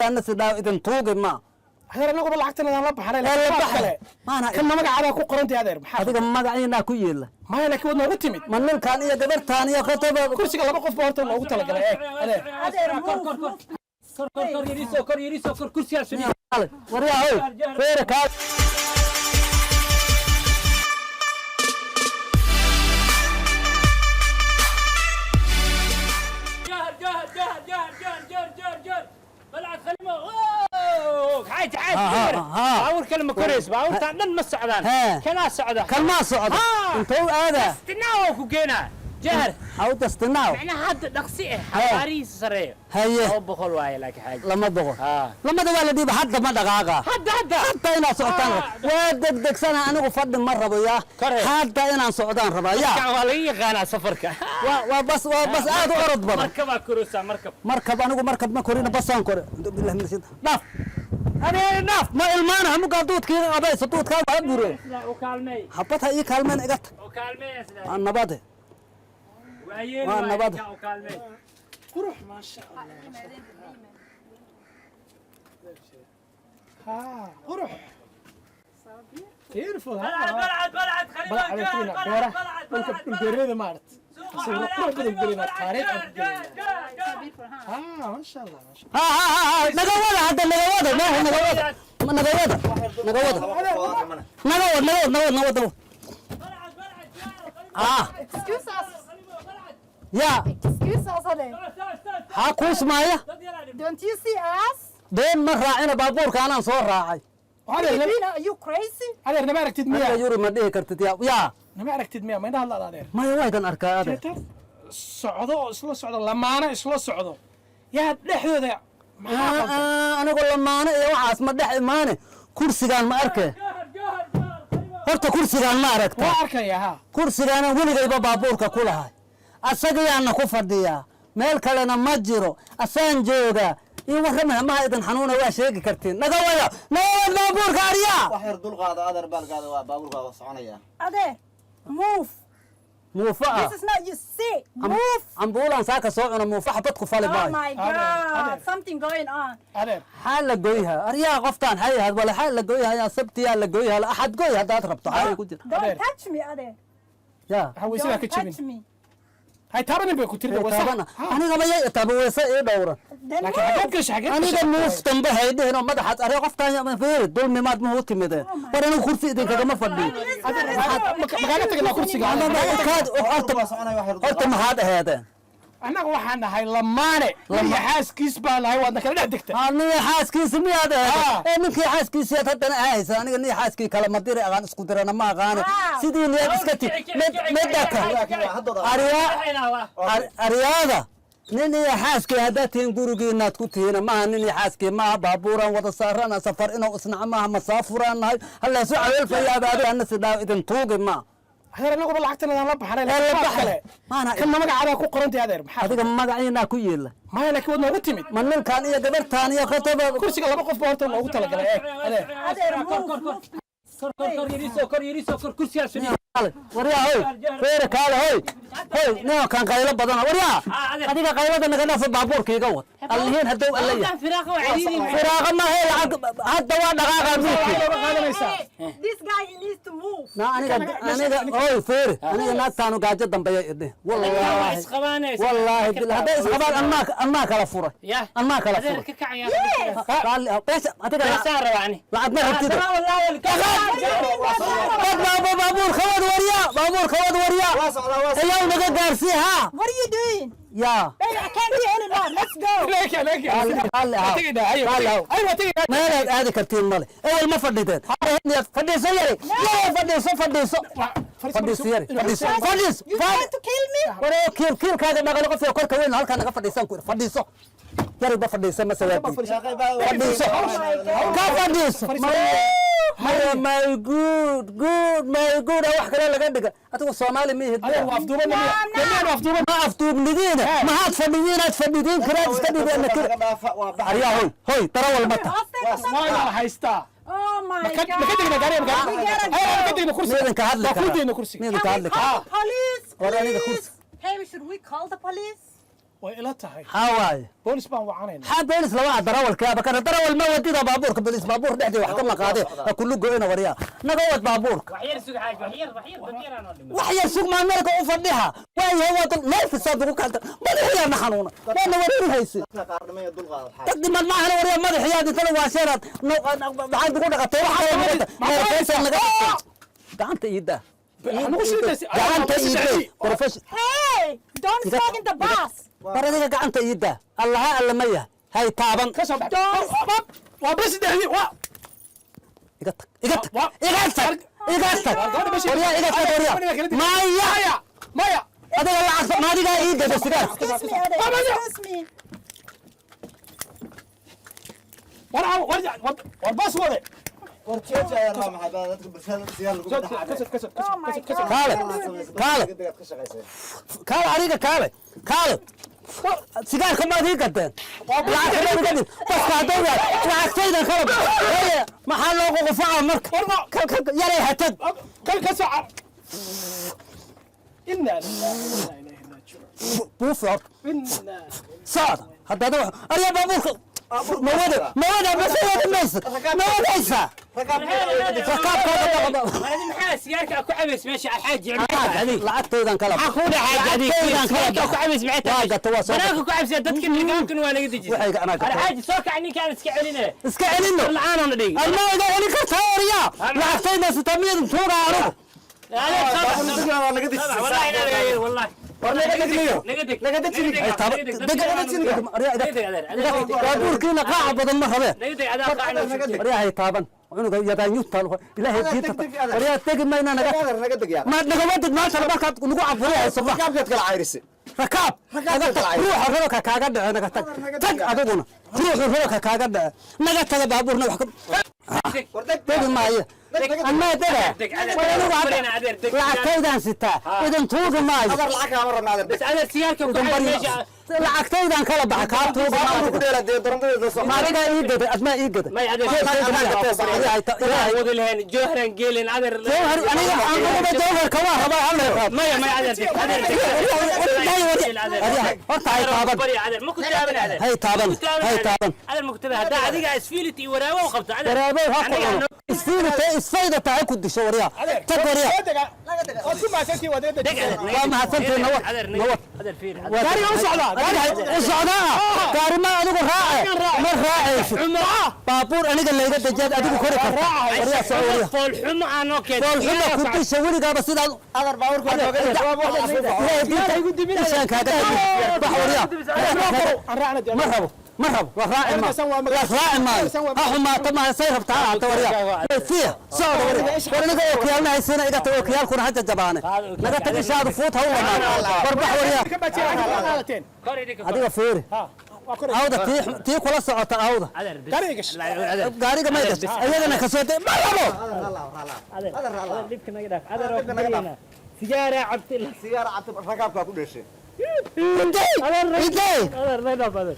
ana sidhaa idin tuugi ma. Adeer, anaguba lacagtan adaan la baxnay. Ee, la laakiin baxay. kale Maana kanna magacaadaa ku qorantay, adeer, maxaa? Adiga magaciinaa ku yeela. Maya, laakiin waad noogu timid. Ma ninkan iyo gabartaan iyo qotoba? Kursiga laba qof baa horta loogu talagalay, eeg, adeer. Adeer, move, move. Kor, kor, kor, yariiso, kor, yariiso, kor, kursigaas fadhiyo. Waryaa, hoy, feere kaa. جهر جهر جهر جهر جهر جهر جهر جهر، بلعت خليمه. أوه، حاج حاج. ها، ها. baabuur kale ma korayso, baabuurtaan dhan ma socdaan. ها. Kanaa socda. Kan maa socda? ها. Intuu aadaa? Istinaaw ku keenaa, jahar. Hawda istinaaw. Macnaha hadda dhaqsi ah, xawaarihiisa sareeyo. Haye. 200 waaye, laakiin xaaji. 200. ها. Lamada waa la dhiiba, hadda ma dhaqaaqa. Hadda, hadda. Hadda inaad socotaan rabo. Waa degdegsana, anigu fadhi ma rabo yaa. Kore. Hadda inaan socdaan rabaa yaa. Kan waa laga yaqaanaa safarka. Waa bas, waa bas aad u orod badan. Markabaa koraysaa, markab. Markab? Anigu markab ma korina, basaan kore. Billahi min shaytaan. Dhaaf, adeer, dhaaf, ma ilmaana hamugaa duudkiiga qabayso, duudkaaga ha bure. U kaalmey. Habad ha ii kaalmeen, iga tag. U kaalmey isla. Waa nabade. Waayeel. Waa waaye. nabad. Kan u kaalmey. Qurux, maasha Allah, ha, qurux, beautiful, ha. بلعت بلعت خليمه. Balcad جهر. tegina. بلعت Beeraha بلعت dhulka بلعت dhulbeereeda maaragt, sawiro qurux badan gelina, taariikh aan ku gelina. Beautiful, huh? Ha, maasha Allah, maasha. Ha ha ha ha, naga wada hadda, naga wada, maaha, naga wada, naga wada, naga wada, naga wad, naga wad, naga wad, naga wad, naga wad. Ah. Excuse us. Ya. Excuse us, adeer. Ha kuusmaaya. Don't you see us? Been ma raacina, baabuurka anaan soo raacay. Adeer. Filipino, are you crazy? Adeer, nama aragtid Adiga miya? Yuri ma dhihi kartid yaa yaa. Nama aragtid miya? Ma indhaha hadlaad, adeer? Maya, waydan arkaa, adeer. Jeetar socdo oo isla socdo, lamaano isla socdo, yaa dhexdooda maxaa qaldan? Anigu lamaane iyo waxaas ma dhex imaane. Kursigaan ma arke horta? Kursigaan ma aragta? Waa arkaya, ha. Kursigaanan weligayba baabuurka ku lahay, asagayaana ku fadhiyaa, meel kalena ma jiro, asaan joogaa. Io warramaya, maha idin xanuuna, waa sheegi kartiin. Naga wada, naga wad baabuurka, aryaa. Wax yar dul qaado, adeer, baalkaada waa baabuurka waa soconaya. Adeer, move. Muufa ah. This is not you see. Move. Cambuulaan saaka soo cuna, muufa xabad ku fali Oh maayo. my Adeer, God. adeer. Something going on. Adeer. Xaa la goyha, aryaa? Qoftaan xay ahayd wala xaa la goyhayaa? Sabtiyaa la goyha, axad goy haddaad rabto, xaa ku jira. Don't Adeer. touch me, adeer. Ya. Waxa weysadaa ka Don't touch jebin me. hay taabanin bay ku tirida, waa sax. Taabana anigaba yay taaba, weyse ii dhowran. Then Laakiin move. xageed gashay, xageed Aniga gashay? Muuf dambe haydhihin oo madaxaad arya qoftaan fiiri, dulmimaad muhu timideen. War, anigu kursi idinkagama fadhiyo. Makaaga tagnaa kursiga? Horta Waa soconaya, wax yar dul horta qaado. Maxaad aheedeen? Annaga waxaan nahay lamaane iyo xaaskiis baa nahay, waadna kala dhex degta. Niyo xaaskiisi miyaad aheedeen? Ah. Ee ninkii xaaskiisiyaad haddana ahaysa. Aniga niyo xaaskii kale ma diri aqaan, isku dirana ma aqaane. Ah. Sidii niyaad iska ti midda ka Laakiin waa haddooda. Aryaa, aryaada, nin iyo xaaskii haddaad tihiin, gurigiinaad ku tihiin. Maaha nin iyo xaaskii, maaha baabuuraan wada saarana, safar inuu isnaco maaha, masaafuraan nahay, hallaysu caweelfayaaba. Ana sidhaa idin tuugi maa. Adeer, anaguba lacagtan adaan la baxnay. Ee, la laakiin baxay. kale Maana kanna magacaadaa ku qorantay, adeer, maxaa? Adiga magaciinaa ku yeela. Maya, laakiin waad noogu timid. Ma ninkan iyo gabartaan iyo qotoba? Kursiga laba qof baa horta loogu talagalay, eeg, adeer. Adeer, Kor, move, kor, kor, move. kor, kor, kor, yariiso, kor, yariiso, kor, kursigaas fadhiyo. Waryaa, hoy, feere kaale, hoy, hoy, ninkan qaylo badana, waryaa. Adiga qaylada naga dhaafa, baabuurka iga wad, allihiin hadduu alla yahay. Baabuurkan firaaqa waa ciriiri. Firaaqa maahe, lacag hadda waa dhaqaaqa miidkii. Lacag qaadanaysaa. This guy, he needs to move. Na aniga hoy, feere, aniga naagtaanu gaajo dambeeya idhe. Waa Wallaahi isqabaanaysa. Wallaahi billah, hadday isqabaan, anmaa kala furay. Ya. Anmaa kala Adeer, furay. ka kacaya. Yes. Raalli ah, beesha adiga. Beesaan rabaa ani. Lacag ma rabtid. Haddana wallaahi. Wad baabuurka wad, waryaa, baabuurka wad, waryaa. Waa socdaa, waa socdaa. Ayaw naga gaarsii haa. What are you doing? Yaa. Baby, I can't do anymore. Let's go. Raalli ahaw. Raalli ahaw. Meelaad aadi kartiin male, ewel ma fadhideen. Fadhiiso yari, yari, fadhiiso, fadhiiso, fadhiiso yari, fadhiiso, fadhiiso. You trying to kill me? Waree, kiil kiilkaaga dhaqale, qofka korka weyn halkaa naga fadhiisan ku fadhiiso, yariba fadhiiso, ma sawaadi, fadhiiso, ka fadhiiso. Maya, my good, good, my good, wax kale laga dhiga. Adigu Soomaali ma ihid. Adeer, waa afduuban miya? Miyaanu afduuban? Ma afduubnidiina, maxaad fadhidiin? Aad fadhidiin kiraad iska dhigeen. Naga dhaafa, waa baxaya. Aryaa, hoy, hoy, darawal ma taha. Waa haystaa. Oh my Ma God. ka degna gaariga? We gotta Ma go. ka degna kursiga? Miidinka hadli Waa kuu karaa? deyna kursiga. Miidinka Can we hadli call karaa? the police? War aniga Please? kursi. Hey, should we call the police? Way ila tahay. Maxaa waaye? Boolis baan wacanaynaa. Maxaa boolis lama darawalka abakana darawal ma wadida baabuurka boolis baabuur dhexdii wax kama qaade ha kullu go'ina waryaa naga wad baabuurka. Wax yar sug xaaj, wax yar, wax yar, dad yaraan oo dhiman. Wax yar sug maa meelka u fadhiha waayahay waa dal neefisaad ugu kaalta madaxiyaa na xanuuna waana wareeri hayse. Dadka qaar dhimaya, dulqaado xaaji. Dad dhiman maahana waryaa madaxiyaad intana waasheeraad maxaad ugu dhaqatay waxaa naga gacanta iidaa. Nagu shiidaysa. Gacanta iiday profession. Hey, don't smoke in the bus. War adiga gacanta iidaa allaha alla ma yahay hay taaban. Ka soo bax. Waa bas saddexdii waa. Iga tag, iga tag, iga tag, iga tag waryaa, iga tag waryaa, maya. Maya, maya. Adiga lacagta ma adigaa ii gada sigaar? Excuse me, Adeer. Excuse me. War war war bas wade. War jooji ayaa rabaa, maxay baa dadka bulshada sigaar lagu Ka dhaxaa. soo, ka soo, Oh my ka soo. God. Kaale, kaale. Degdeg ka shaqaysay. Kaale adiga, kaale, kaale, sigaarka maad ii gadeen, lacagta maad iga dhig baska hadday waay lacagtaydan kala heye maxaa loogu qufaca marka yaray hatag. Kal ka soo. Inna lillahi wa inna ilayhi raaji'uun. Buufi horta. Inna. Socda haddaada wax arya baabuurka ma wada, ma wada, mase wadi maysa, ma wadaysaa rakaabkooda. Maadi maxaa sigaarka ku cabays meesha xaaji? Lacagtaydan kala maxaa ku dhacay xaaji? Lacagtaydan kala sigaarka ku cabays maxay tahay? Waa gata, waa soo banaanka ku cabsiya dadka nidaamkan waa naga dejisay. Waxayga anaa gata. Xaaji soo kac, ninkaan iska celinaya. Iska celino. La'aan aan dhigi. Alma iga celin kartaa waryaa lacagtayda sitamiyadan tuuga anugu. Waa laga dejisay. والله لا لا والله. War naga degniyo. naga deg. Naga dejini. Ay, taaba- deg- aryaa iga- baabuurkiina qaaca badan ma rabee. Naga deg adaa qaacna. Naga deg. Waryaa hay taaban cunuga yadaanyuta ilaahay Adeer, diinta. deg, deg, adeer. Waryaa tegi mayna naga. Adeer, naga deg yaa. Maad naga wadid maanta markaad nagu cabfurihayso ma Rakaabkaad kala cayrisay. Rakaab naga tag, ruuxa roolka kaaga dhace naga tag, tag adiguna ruuxu roolka kaaga dhace naga taga baabuurna wax ka War deg. Tegi maayo anaa dega. Deg, adeer. War anigu hadda Adeer, deg. lacagtaydaan sitaa idin tuugi maayo. Adeer, lacag kaama rabna adeer. بس adeer sigaarka ku Idin cabay baryo. meesha. Lacagtaydaan kala baxa kaa tuugi Baabuur ku maayo. dheeraa dee dorontadeeda soo. Ma adigaa ii gaday, admaa ii gaday. May adeer. Ilaahay. Wadi lahayn jawharan geelin adeer. Jawhar aniga aniguba jawharka waa rabaa hal reeb. Maya, maya, adeer deg, adeer deg. Horta hay taaban. Bari adeer ma ku taaban adeer. Hay taaban, hay taaban. Adeer ma ku taaban haddaa adiga isfiiliti iyo waraawo u qabto adeer. Waraabow ha ku cuno isfiilita isfaydata ha ku disho waryaa Adeer. Tag waryaa. Soo dega. Waad ku mahadsantihiin, waad naga Deg dejisay. adeer. Waa mahadsantihiin, nawad, Adeer, nawad. adeer fiir adeer. Gaariga u socdaa, gaariga. U socdaa gaari ma adigu raace ma raacaysid baabuur aniga layga dejiyaad adigu kori karta waryaa soco waryaa. Foolxumo aan noo keentay. Foolxuma ku disha weligaaba sidaad. Adeer, baabuurka waa nooga dejisay. Waa wax cusub. Ilaahay diinta ishaan kaaga tagi bax waryaa. Aan raacna dee. Ma rabo, ma rabo, la raaci maayo, la raaci maayo, ha xumaato maayo say rabtaa ha ahaato waryaa fiya socda waryaa. War aniga ookiyaalna haysiina iga tag ookiyaalkuna ha jajabaane naga tag ishaadu fuut ha u dhamaan warbax waryaa. Ka baajiya, lacagta ma qaadateen. Kor idinka kor. Adiga fiiri. Ha, waa kor. Awda tii tii kula socota awda. Adeer bis. Gaariga gash. Adeer. Gaariga may gashay iyadana kasoo de ma rabo. Adeer Adeer, adeer dhibka naga dhaaf adeer oo Dhibka naga dhaaf. ku sigaara cabti. Sigaar cabti rakaabkaa ku dhashay. Intee intee? Adeer naga dhaaf adeer.